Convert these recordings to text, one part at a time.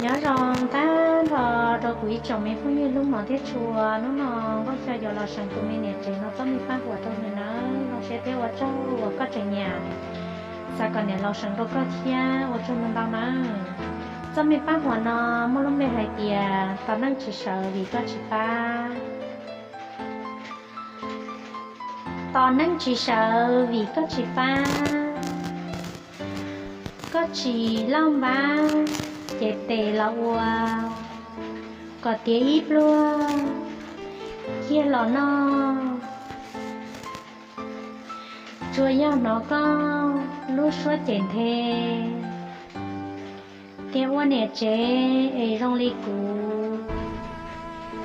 Nyob zoo tag nrho rau kuv ib tsoom me phooj ywg hlub hmov thiab tshua. Hnub no Nkauj Xyooj yuav los seev tus me niam tsev no txoj me paj huam rau nws nawb. Zoo siab thiab ua tsaug uas koj tseem nyiam, xav kom niam los seev rau koj thiab, ua tsaug ntau ntau nawb. Txoj me paj huam no muaj lub npe hais tias tos neej tsis sawv vim koj tsis pab. Tos neej tsis sawv vim koj tsis pab, koj tsis loj npab ces tes los ua, kom tiav ib pluag kiag los noj. Tsuas yog hnov koj lub suab cem nthe, tias ua niam tsev es zoo li kuv,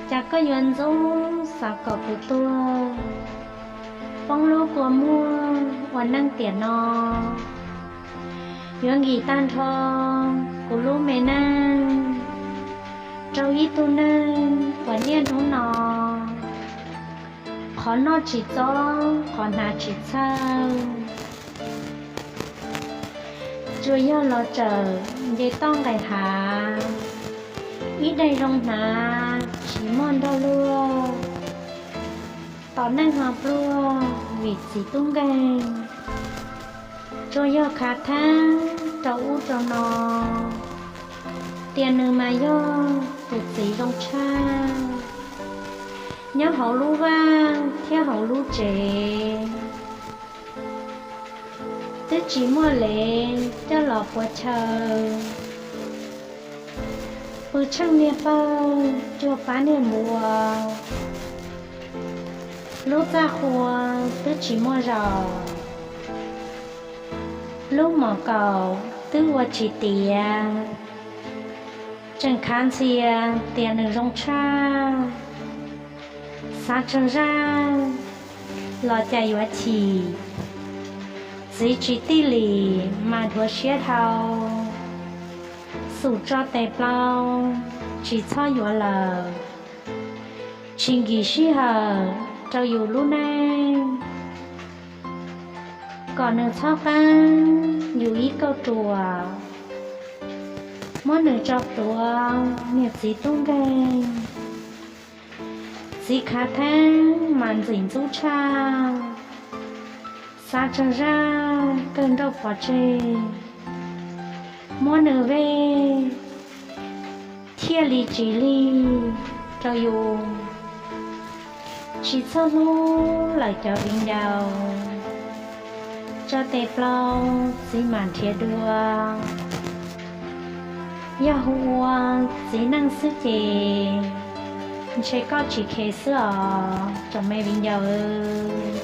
cas koj yuav ntxub xav kom kuv tuag, poob lub kua muag ua neej tiam no. Yuav nkim tag nrho kuv lub me neej rau ib tug neeg uas niaj hnub no qhov noj tsis txob qhov hnav tsis txhawj. Tsuas yog los tsawm nce toj nqes hav, ib daim zoo hnav tsis muaj nrog luag. Tom neej ho pluag vim txiv tub nkeeg, tsuas yog khav theeb rau ub rau no, tias nws mas yog tus txiv zoo tshaj nyob hauv lub vaj thiab hauv lub tsev. Twb tsis muaj lev coj los puav chaw, pw tsheej niag pawg cuag pab niag npua. Lub txaj qhua twb tsis muaj zaus, lub mom kaum twb ua tsis tiav. Tseem khav ntxhias tias nws zoo tshaj, xav tsawg zaj los cas yuav chim. Txiv tsis tij lim mas dhuav siab dhau, xum tso tes plaub tsis txhob yuav lawm. Tsis nkim sij hawm rau yus lub neej, kom nws txhob qab yus ib kauj ruam. Muab nws tso pluav niag txiv tub nkeeg, txiv khav theeb mas ntxim ntxub tshaj. Xav tsawg zaj kawg nrauj pov tseg, muab nws vej thiaj li tsis lig rau yus. Tsis txhob hlub lawm cov viv ncaus, tso tes plaub txiv mam nrhiav dua. Yog hu ua txiv neej xwb ces ntshe koj tsis khev xwb os tsoom me viv ncaus.